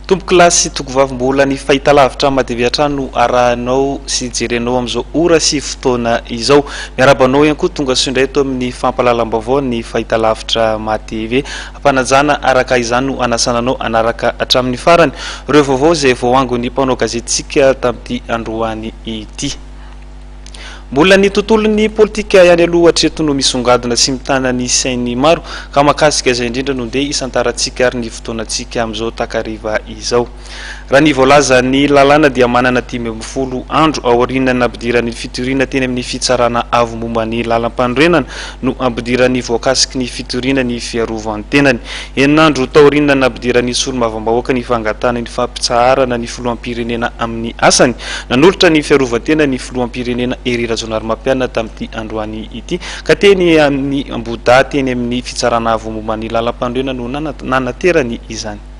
Tompokolahy sy tokovavy mbola ny fahitalavitra Matv hatrany no arahanao sy jerenao amin'izao ora sy fotoana izao. Miarahaba anao ihany koa tonga soa indray eto amin'ny fampahalalam-baovao ny fahitalavitra Matv. Ampanajana araka izany no anasana anao hanaraka hatramin'ny farany ireo vaovao izay voaangon'ny mpanao gazetintsika tamin'ity androany ity. Mbola ny tontolon'ny politika ihany aloha hatreto no misongadina sy mitana ny sain'ny maro ka mahakasika izay indrindra no ndeha hisantarantsika ary ny fotoanantsika amin'izao takariva izao. Raha ny voalazan'ny lalàna dia manana 15 andro aorian'ny nampidiran'ny fitoriana teny amin'ny fitsarana avo momba ny lalampanorenana no ampidiran'ny voakasiky ny fitoriana ny fiarovan-tenany. Enina andro taorian'ny nampidiran'ny solombavambahoaka ny fangatahana ny fampitsaharana ny filoham-pirenena amin'ny asany, nanolotra ny fiarovan-tena ny filoham-pirenena Hery Rajaonarimampianina tamin'ity androany ity, ka teny amin'ny Ambohidahy teny amin'ny fitsarana avo momba ny lalampanorenana no nanaterany izany.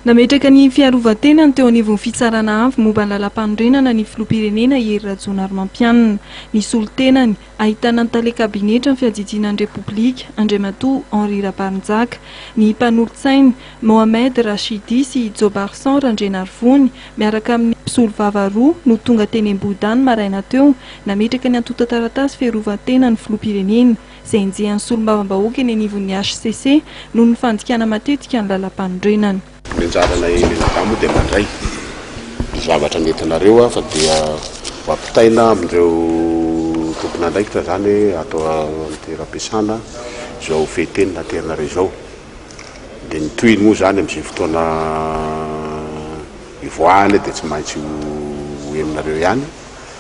Nametraka ny fiarovan-tenany teo anivon'ny Fitsarana Avo momba ny Lalampanorenana ny Filoham-pirenena Hery Rajaonarimampianina. Ny solontenany, ahitana ny Tale Kabinetra ny Fiadidiana ny Repoblika, Andriamatoa Henri Rabarinjaka, ny mpanolotsainy, Mohamed Rachidi sy Jobarson Randrianarivony, miaraka amin'ny mpisolovava roa no tonga teny Ambohidahy ny maraina teo nametraka ny antontan-taratasy fiarovan-tenan'ny Filoham-pirenena. izay enjehan'ny solombavambahoaka eny anivon'ny hcc noho ny fandikana matetika ny lalàmpanorenana. Ny anjaranay mianadahy moa dia mandray ny zavatra nentinareo fa dia ho ampitaina amin'ireo tompon'andraikitra izany ato amin'ny toeram-piasana izao fehin-teny naterinareo izao. Dia ny tohiny moa izany amin'izay fotoana ivoahany dia tsy maintsy ho henonareo ihany.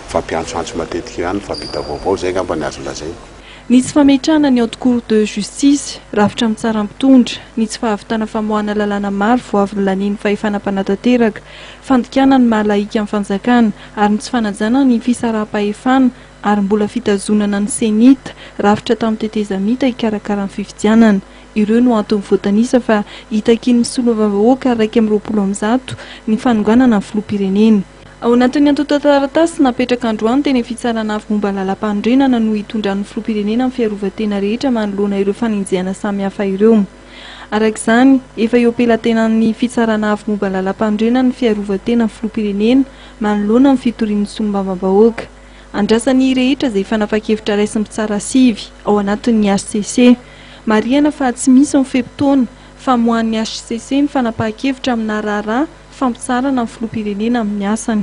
Mifampiantsoantso matetika ihany, mifampita vaovao, izay angamba ny azo lazaina. Ny tsy fametrahana ny Haute Cour de Justice, rafitra mitsara mpitondra, ny tsy fahavitana famoahana lalàna maro vao avy nolanian'ny fahefana mpanatanteraka, fandikana ny maha lahika ny fanjakana ary ny tsy fanajana ny fisaraham-pahefana ary mbola fitazonana ny Cenit, rafitra tamin'ny tetezamita hikarakara ny fifidianana. Ireo no antony voatanisa fa hitakian'ny solombavambahoaka 121 ny fanonganana ny filoham-pirenena. Ao anatin'ny antontan-taratasy napetraka androany teny amin'ny Fitsarana Avo momba ny Lalàmpanorenana no hitondran'ny Filoham-pirenena ny fiarovan-tena rehetra manoloana ireo fanenjehana samihafa ireo. Araka izany, efa eo am-pelatenan'ny Fitsarana Avo momba ny Lalàmpanorenana ny fiarovan-tenan'ny Filoham-pirenena manoloana ny fitorian'ny solombavambahoaka. Andrasan'ny rehetra izay fanapahan-kevitra raisin'ny mpitsara sivy ao anatin'ny hcc. Marihana fa tsy misy ny fe-potoana famoahan'ny hcc ny fanapahan-kevitra amina raharaha fampitsaharana ny filoham-pirenena amin'ny asany.